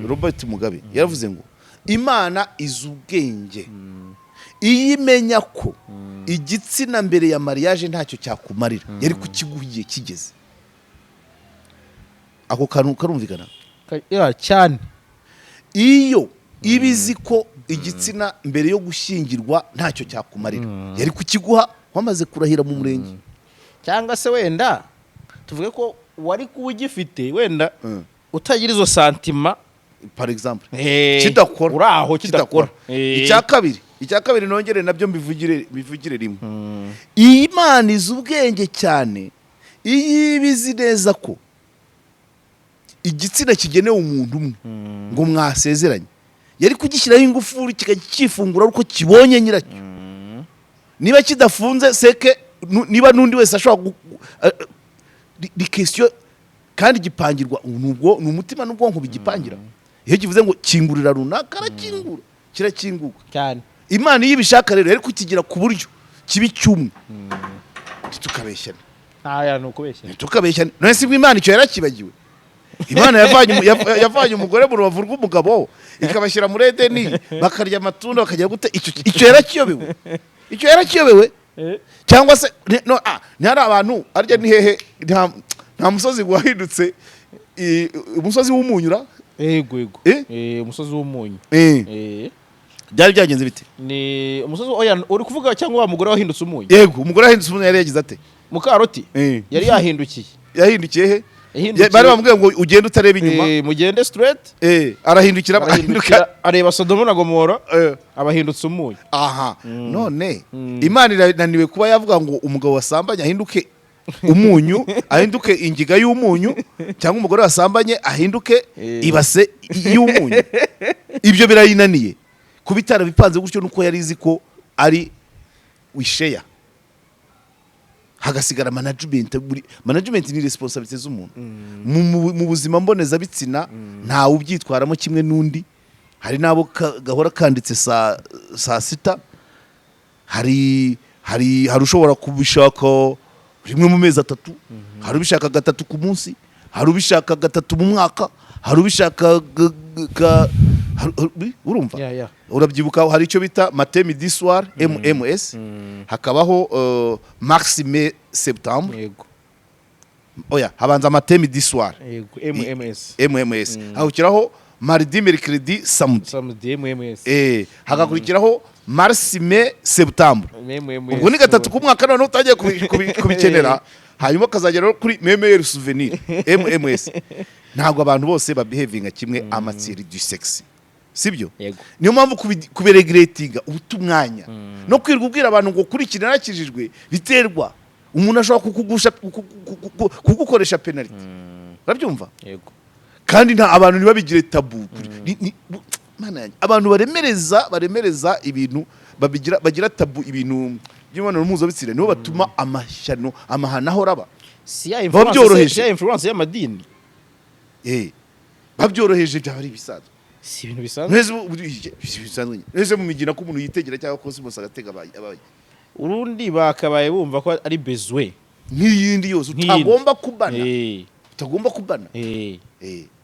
Robert Mugabe yaravuze ngo Imana izi ubwenge, iyo imenya ko igitsina mbere ya mariage ntacyo cyakumarira, yari kukiguha igihe kigeze. Ako kantu karumvikana? Ya, cyane. Iyo Iba izi ko igitsina mbere yo gushyingirwa ntacyo cyakumarira, yari kukiguha wamaze kurahira mu murenge. Cyangwa se wenda tuvuge ko wari kuba ugifite, wenda utagira izo sentiments. Par exemple, kidakora. Uri aho kidakora. Icya kabiri nongere nabyo mbivugire rimwe. Iyi Imana izi ubwenge cyane. Iyo iba izi neza ko igitsina kigenewe umuntu umwe ngo mwasezeranye, yari kugishyiraho ingufuri kikajya cyifungura ari uko kibonye nyiracyo. Niba kidafunze seke, niba n'undi wese ashobora ni question. Kandi gipangirwa nubwo ni umutima n'ubwonko bigipangira. Iyo kivuze ngo kingurira runaka, arakingura, kirakinguka. Cyane. Imana iyo ibishaka rero yari kukigira ku buryo kiba icyumwe. Ntitukabeshyane. Ntaya ni ukubeshya. Ntitukabeshyane. None se Imana icyo yarakibagiwe? Imana yavanye umugore mu rubavu rw'umugabo, ikabashyira muri Edeni, bakarya amatunda, bakagira gute? Icyo yarakiyobewe? Icyo yarakiyobewe? Cyangwa se no, ntihari abantu arya ni hehe? Nta musozi wahindutse umusozi w'umunyura? Yego. Eh? Umusozi w'umunyu. Byari byagenze bite? Ni umusozi, oya, uri kuvuga cyangwa wa mugore wahindutse umunyu? Yego, umugore wahindutse umunyu yari yagize ate? Mukaroti yari yahindukiye. Yahindukiye he? Yahindukiye. Bari bamubwiye ngo ugende utareba inyuma. Mugende straight. Arahindukira, ahinduka. Arahindukira, areba Sodomu na Gomora, abahindutse umunyu. Aha none Imana irananiwe kuba yavuga ngo umugabo wasambanye ahinduke umunyu, ahinduke ingiga y'umunyu, cyangwa umugore wasambanye ahinduke ibase y'umunyu? Ibyo birayinaniye? Kuba itarabipanze gutyo nuko yari izi ko ari wisheya, hagasigara management. Buri management ni responsabilité z'umuntu mu buzima mbonezabitsina. Ntawe ubyitwaramo kimwe n'undi. Hari n'abo gahora kanditse saa sita, hari ushobora kubishaka rimwe mu mezi 3, hari ubishaka gatatu ku munsi, hari ubishaka gatatu mu mwaka, hari ubishaka urumva? Yeah. Urabyibuka, hari icyo bita matin, midi, soir, MMS, hakabaho mars, mai, septembre. Oya, habanza matin, midi, soir. Yego, MMS. MMS, hahukiraho mardi, mercredi, samedi. Samedi, MMS. Hagakurikiraho mars, mai, septembre. MMS. Ubwo ni gatatu ku mwaka. Noneho utangiye kubikenera, hanyuma ukazagera kuri meilleur souvenir, MMS. Ntabwo abantu bose babehavinga kimwe en matière du sexe, sibyo? Yego. Niyo mpamvu kubiregretinga uta umwanya no kwirirwa ubwira abantu ngo kurikira narakijijwe biterwa. Umuntu ashobora kukugusha, kugukoresha penalty, urabyumva? Yego. Kandi nta abantu ntibabigire tabou. Mana yanjye, abantu baremereza ibintu, babigira, bagira tabou ibintu by'imibonano mpuzabitsina, nibo batuma amashyano, amahano ahora aba. Si ya Biba influence byoroheje. Si ya influence y'amadini. Babyoroheje, byaba ari ibisanzwe. Si ibintu bisanzwe. Neza neza mu migina ko umuntu yitegera cyangwa cosmos agatega abaye. Urundi bakabaye bumva ko ari besoin nk'iyindi yose Nk'iyindi. utagomba kubana, utagomba kubana.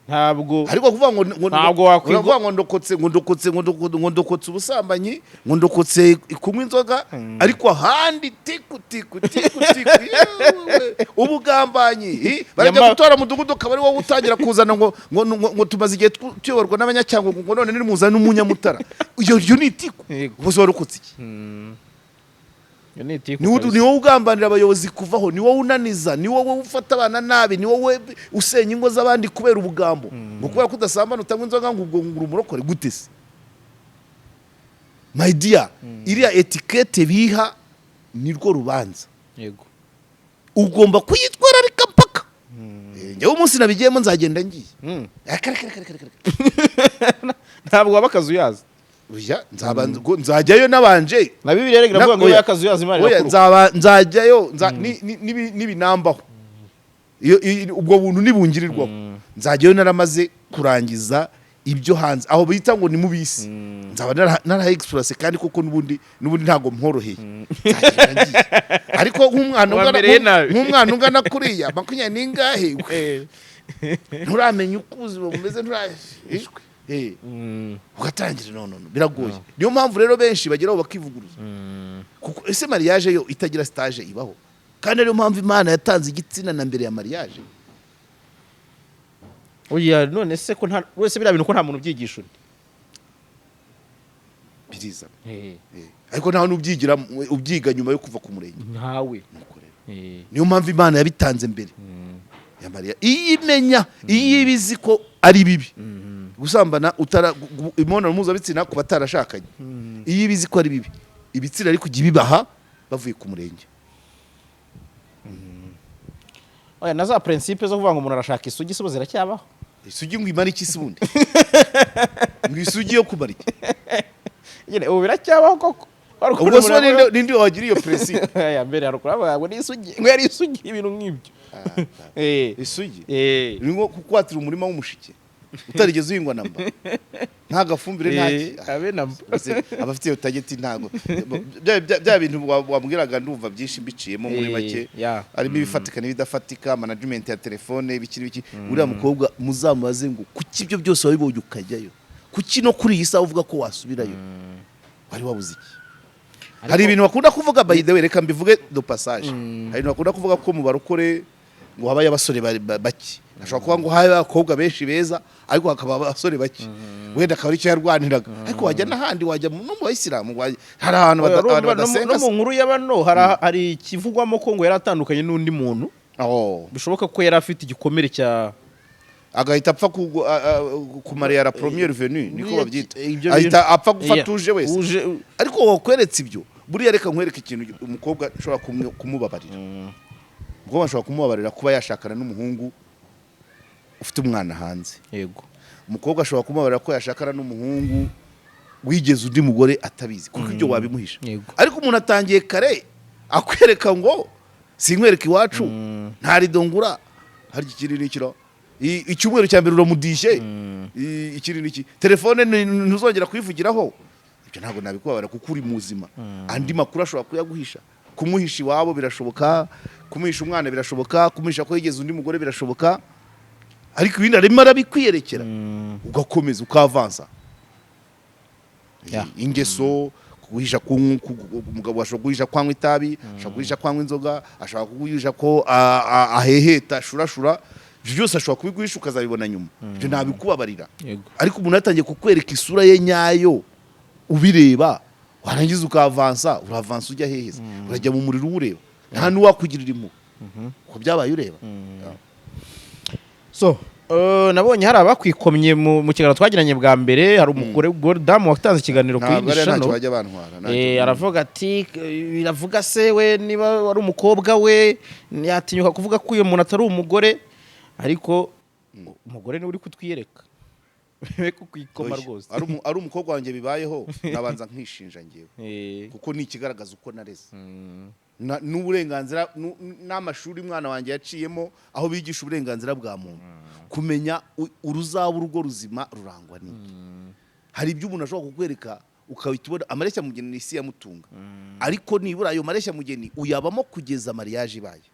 Ntabwo Ariko kuvuga ngo Ntabwo uravuga ngo ndokotse, ngo ndokotse, ngo ndokotse ubusambanyi, ngo ndokotse kunywa inzoga, ariko ahandi tiku tiku tiku tiku, yewe, ubugambanyi, barajya gutora mudugudu akaba ari wowe utangira kuzana ngo tumaze igihe tuyoborwa n'abanyacyangugu, ngo none nimuzane n'umunyamutara. Iyo ni itiku. Ubwo se warokotse iki? Iyo ni itiku Ni wowe kabisa. Ni wowe ugambanira abayobozi kuvaho, ni wowe unaniza, ni wowe ufata abana nabi, ni wowe usenya ingo z'abandi kubera ubugambo, ngo kubera ko udasambana, utanywa inzoga, ngo ubwo ngo uri umurokore. Gute se, my dear? Iriya étiquette biha ni rwo rubanza. Ugomba kuyitwararika mpaka. Njyewe umunsi nabigiyemo nzagenda ngiye. Kare kare kare kare kare. Ntabwo waba akazuyaza. Oya, nzajyayo nabanje Na Bibiliya rero iravuga ngo Oya. iyo akazuyaza Imana Oya, irakuruka. nzajyayo nibinambaho. Iyo ubwo buntu nibungirirwaho, nzajyayo naramaze kurangiza ibyo hanze aho bita ngo ni mu bisi, nzaba naraha experience. Kandi koko n'ubundi ntabwo mporoheye, nzagenda ngiye. Ariko nk'umwana ungana Wamereye nabi. Nk'umwana ungana kuriya, makumyabiri n'ingahe, nturamenya uko ubuzima bumeze, ugatangira, no no no, biragoye. Niyo mpamvu rero benshi bageraho bakivuguruza, kuko ese mariage yo itagira stage ibaho? Kandi ariyo mpamvu Imana yatanze igitsina na mbere ya mariage. Oya, none se ko nta wese biriya bintu, ko nta muntu ubyigisha undi? Birizana. Eh. Ariko ntawe n'ubyigira, ubyiga nyuma yo kuva ku murenge. Ntawe. Nuko rero niyo mpamvu Imana yabitanze mbere ya Mariya. Iyo imenya, iyo iba izi ko ari bibi gusambana utara imibonano mpuzabitsina ku batarashakanye, iyo iba izi ko ari bibi, ibitsina ari kujya ibibaha bavuye ku murenge. Oya, na za principe zo kuvuga ngo umuntu arashaka isugi se ubu ziracyabaho? Isugi ngo imara iki se ubundi? Ngo isugi yo kumara iki? Nyine ubu biracyabaho koko? Wari ukuntu Ubwo se umuntu ninde wagira iyo principe? Ya mbere hari ukuntu bavuga ngo ni isugi, ngo yari isugi, ibintu nk'ibyo. Isugi Eh. ni nko kukwatira umurima w'umushike utarigeze uhingwa namba, nta gafumbire, nta ki. Abe na Mbese abafite iyo target ntabwo bya bintu wambwiraga, ndumva byinshi mbiciyemo muri make, harimo ibifatika n'ibidafatika, management ya telefone, ibiki n'ibiki. Uriya mukobwa muzamubaze ngo kuki ibyo byose wabibonye ukajyayo? Kuki no kuri iyi saha uvuga ko wasubirayo? Wari wabuze iki? Hari ibintu bakunda kuvuga, by the way, reka mbivuge de passage, hari ibintu bakunda kuvuga ko mu barokore ngo habaye abasore bake. Ashobora kuba ngo habaye abakobwa benshi beza, ariko hakaba abasore bake, wenda akaba aricyo yarwaniraga. Ariko wajya n'ahandi, wajya no mu bayisilamu, hari ahantu Oya, abantu urumva, no badasenga. No mu nkuru y'abano hari ikivugwamo ko ngo yari atandukanye n'undi muntu, Oh. bishoboka ko yari afite igikomere cya Agahita apfa kumariya la première venue, niko babyita. Ibyo Ahita apfa gufata uje wese. Ariko wakweretse ibyo buriya, reka nkwereke ikintu umukobwa ashobora kumubabarira. Umukobwa ashobora kumubabarira kuba yashakana n'umuhungu ufite umwana hanze. Umukobwa ashobora kumubabarira ko yashakana n'umuhungu wigeze undi mugore atabizi, kuko ibyo wabimuhisha. Ariko umuntu atangiye kare akwereka ngo sinkwereka iwacu, nta rido ngura, harya ikindi ni ikiro. Icyumweru cya mbere uramudishye. Ikindi ni iki? Telefone ntuzongera kuyivugiraho. Ibyo ntabwo nabikubabara kuko uri muzima. Andi makuru ashobora kuyaguhisha. Kumuhisha iwabo birashoboka, kumuhisha umwana birashoboka, kumuhisha ko yigeze undi mugore birashoboka, ariko ibindi arimo arabikwiyerekera, ugakomeza ukavansa. Ingeso guhisha, umugabo ashobora guhisha kwanywa itabi, ashobora guhisha kwanywa inzoga, ashobora kuguhisha ko aheheta ashurashura. Ibyo byose ashobora kubiguhisha ukazabibona nyuma. Ibyo ntabikubabarira. Ariko umuntu yatangiye kukwereka isura ye nyayo ubireba, warangiza ukavansa, uravansa ujya hehe se? Urajya mu muriro uwureba, nta n'uwakugirira impuhwe ko byabaye ureba. So nabonye hari abakwikomye mu kiganiro twagiranye bwa mbere. Hari umugore damu watanze ikiganiro ku Ntabwo yindi ariya ntacyo shano. bajya bantwara, ntacyo. Aravuga ati biravuga se we niba wari umukobwa we yatinyuka kuvuga ko uyu muntu atari umugore? Ariko umugore niwe uri kutwiyereka, we kukwikoma. Oya, Rwose. ari umukobwa wanjye bibayeho, nabanza nkishinja ngewe, kuko ni ikigaragaza uko nareze n'uburenganzira n'amashuri umwana wanjye yaciyemo, aho bigisha uburenganzira bwa muntu, kumenya uruzaba urugo ruzima rurangwa n'iki. Hari ibyo umuntu ashobora kukwereka ukahita ubona amareshya mugeni ni isi yamutunga, ariko nibura ayo mareshya mugeni uyabamo kugeza mariage ibaye.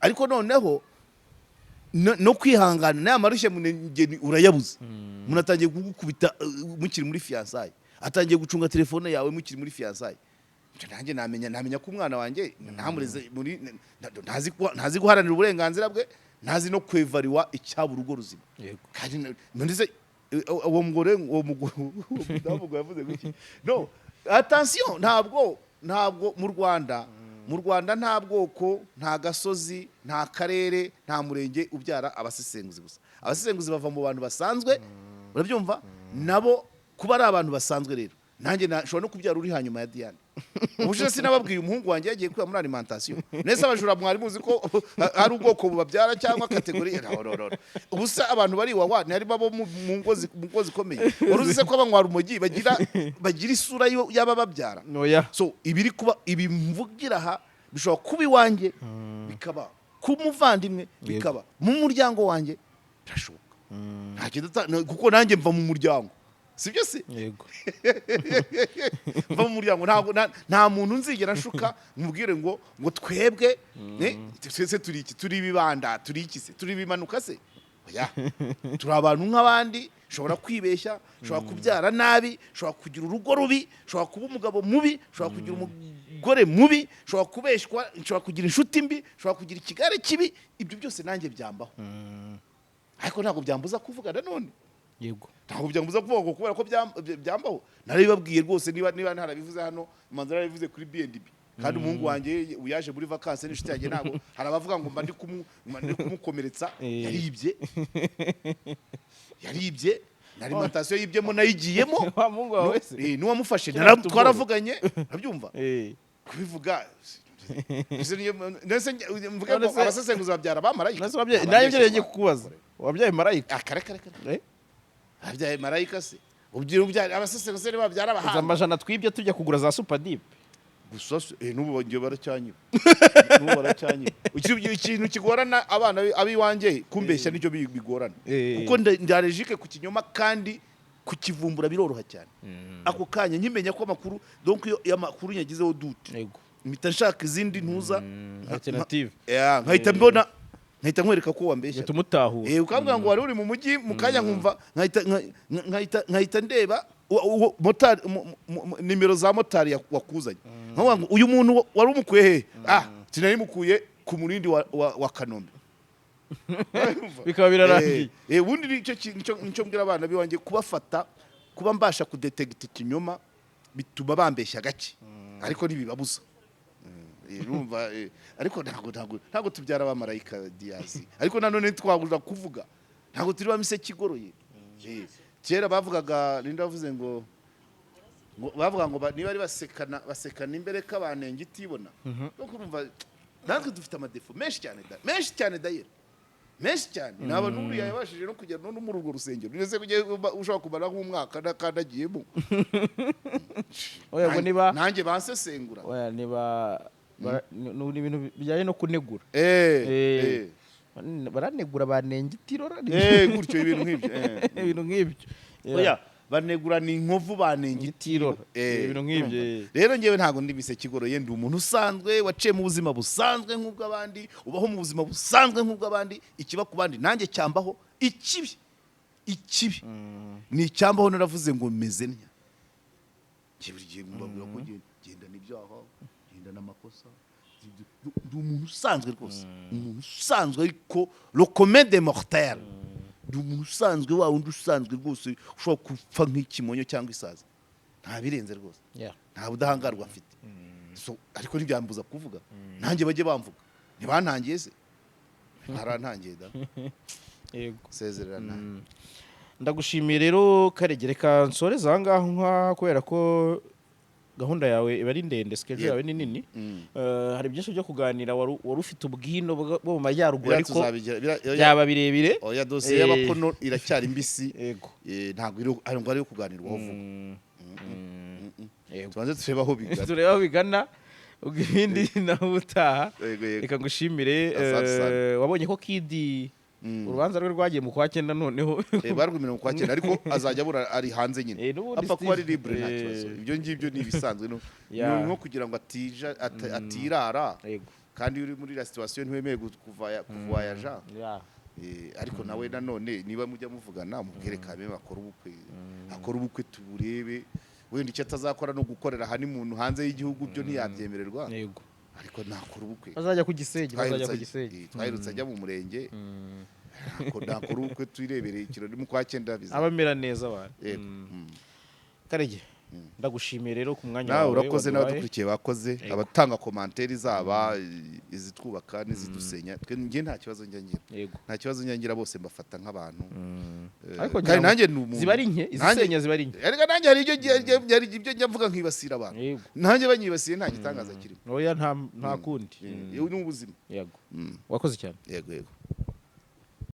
Ariko noneho no kwihangana n'aya mareshya mugeni urayabuze. Umuntu atangiye kugukubita mukiri muri fiançailles, atangiye gucunga telefone yawe mukiri muri fiançailles. Ibyo nanjye namenya ko umwana wanjye ntamureze muri ntazi guharanira uburenganzira bwe, ntazi no kwevariwa icyaba urugo ruzima. Kandi none se uwo mugore, uwo mudamu ngo yavuze ngo iki? No, attention, ntabwo mu Rwanda nta bwoko, nta gasozi, nta karere, nta murenge ubyara abasesenguzi gusa. Abasesenguzi bava mu bantu basanzwe, urabyumva? Nabo kuba ari abantu basanzwe rero, nanjye nshobora no kubyara uri hanyuma ya Diane. Ubushize sinababwiye umuhungu wanjye yagiye kwiba muri alimentation? Nese abajura mwari muzi ko hari ubwoko bubabyara cyangwa catégorie? No, no, no. Ubu se abantu bari iwawa ntiharimo abo mu ngo zikomeye? Wari uzi se ko abanywa rumogi bagira isura y'abababyara? Oya. So ibiri kuba, ibi mvugira aha bishobora kuba iwanjye, bikaba ku muvandimwe, bikaba mu muryango wanjye, birashoboka. Nta kuko nanjye mva mu muryango, sibyo se? Yego. Mva mu muryango, ntabwo nta muntu nzigera nshuka mubwire ngo twebwe twese turi iki, turi ibibanda, turi iki se, turi ibimanuka se? Oya, turi abantu nk'abandi. Ushobora kwibeshya, ushobora kubyara nabi, ushobora kugira urugo rubi, ushobora kuba umugabo mubi, ushobora kugira umugore mubi, ushobora kubeshywa, ushobora kugira inshuti mbi, ushobora kugira ikigare kibi. Ibyo byose nanjye byambaho, ariko ntabwo byambuza kuvuga nanone. Yego. Ntabwo byambuza kuvuga ngo kubera ko byambaho. Narabibabwiye rwose, niba ntarabivuze hano, manza narabivuze kuri B&B. Kandi umuhungu wanjye yaje muri vacances n'inshuti yanjye, ntabwo hari abavuga ngo mba ndi kumukomeretsa. Yaribye na alimentation yibyemo nayigiyemo. Wa muhungu wawe se? N'uwamufashe Kera afite ubwoba. twaravuganye, urabyumva? Kubivuga ese ndetse mvuge ngo None se- abasesenguzi babyara abamarayika? None se wabyaye, nawe ibyo yagiye kukubaza, wabyaye marayika? Akare kare kare. Eh? Abyaye marayika se? Ubyira ubyara abasesenguzi babyara Izo abahanga? Amajana twibye tujya kugura za Super Dip. Gusa n'ubu bagiye baracyanyiba, n'ubu baracyanyiba. Ikintu kigorana abana ab'iwanjye kumbeshya nicyo bigorana, kuko ndi allergique ku kinyoma, kandi kukivumbura biroroha cyane. Ako kanya nkimenya ko amakuru, donc iyo amakuru nyagizeho doute, mpita nshaka izindi ntuza Alternative. Yeah, nkahita mbona, nkahita nkwereka ko wambeshya. Tumutahura. Ukambwira ngo wari uri mu mujyi, mu kanya nkumva nkahita ndeba motari, nimero za motari wakuzanye, nkavuga ngo uyu muntu wari umukuye hehe? Ah, sinari mukuye ku Murindi wa Kanombe. Bikaba birarangiye. Ubundi nicyo mbwira abana b'iwanjye, kubafata, kuba mbasha kudetegita ikinyoma bituma bambeshya gake, ariko ntibibabuza. Urumva, ariko ntabwo tubyara abamarayika Diazi, ariko nanone twabura kuvuga, ntabwo turi ba miseke igoroye. Kera bavugaga, Linda bavuze ngo bavuga ngo niba ari basekana imbere k'abanenge itibona. No kurumva natwe dufite ama défauts menshi cyane da, menshi cyane dayera, menshi cyane. Naba n'uriya yabashije no kugera no muri urwo rusengero, ndetse kujya ushobora kumara nk'umwaka ntakandagiyemo. Oya, ngo niba Nanjye bansesengura. Oya, niba ni ibintu bijyanye no kunegura. Baranegura banenga itirora. Gutyo, ibintu nk'ibyo. Ibintu nk'ibyo. Yeah. Oya, banegura ni inkovu, banenga itirora. Ibintu nk'ibyo. Rero ngewe ntabwo ndi miseke igoroye, ndi umuntu usanzwe waciye mu buzima busanzwe nk'ubw'abandi, ubaho mu buzima busanzwe nk'ubw'abandi. Ikiba ku bandi nanjye cyambaho. Ikibi ni icyambaho naravuze ngo meze ntya. Njye buri gihe mbabwira ko ngendana ibyaha, ngendana amakosa, ndi umuntu usanzwe rwose, umuntu usanzwe, ariko le commun des mortels. Ndi umuntu usanzwe, wa wundi usanzwe rwose ushobora gupfa nk'ikimonyo cyangwa isazi, nta birenze rwose. Nta budahangarwa mfite. So, ariko ntibyambuza kuvuga. Nanjye bajye bamvuga, ntibantangiye se? Barantangiye da. Yego. Sezerana. Ndagushimiye rero Karege, reka nsoreze aha ngaha kubera ko gahunda yawe iba ari ndende, schedule yawe ni nini. Hari byinshi byo kuganira, wari ufite ubwino bwo mu majyaruguru, Biriya ariko tuzabigira byaba birebire. Oya, dosiye y'abakono iracyari mbisi. Ntabwo ntabwo ari iyo kuganirwaho vuba. Yego. Tubanze turebe aho bigana. Turebe aho bigana, ubwo ibindi nawe ubutaha. Yego. Reka ngushimire. Asante sana. Wabonye ko Kidi urubanza rwe rwagiye mu kwa cyenda noneho? Barwimira mu kwa cyenda, ariko azajya abura ari hanze nyine. N'ubundi Apfa kuba ari Steve, libre, nta kibazo. Ibyo ngibyo ni ibisanzwe, no ni nko kugira ngo atirara. Kandi iyo uri muri la situation ntiwemewe kuvoyaja. Ariko nawe nanone niba mujya muvugana, mubwire kame bakora ubukwe, akora ubukwe tuburebe. Wenda icyo atazakora no gukorera honeymoon hanze y'igihugu, byo ntiyabyemererwa. Ariko nakora ubukwe. Bazajya ku Gisenyi, bazajya ku Gisenyi. Twaherutse ajya mu murenge. Nakora ubukwe tuyirebere ikirori mu kwa cyenda biza. Abamera neza abantu. Yego. Karege, ndagushimiye rero ku mwanya Nawe wawe urakoze, waduhaye. n'abadukurikiye bakoze, abatanga commentaires zaba izitwubaka n'izidusenya, twe njye nta kibazo njya ngira. Nta kibazo njya ngira, bose mbafata nk'abantu. Ariko Kandi ngira ngo nanjye ni umuntu. Ziba ari nke, izisenya ziba ari nke. Erega nanjye hari ibyo hari ibyo njya mvuga nkibasira abantu. Nanjye banyibasiye nta gitangaza kirimo. Oya, nta kundi. Ni ubuzima. Yego, wakoze cyane. Yego.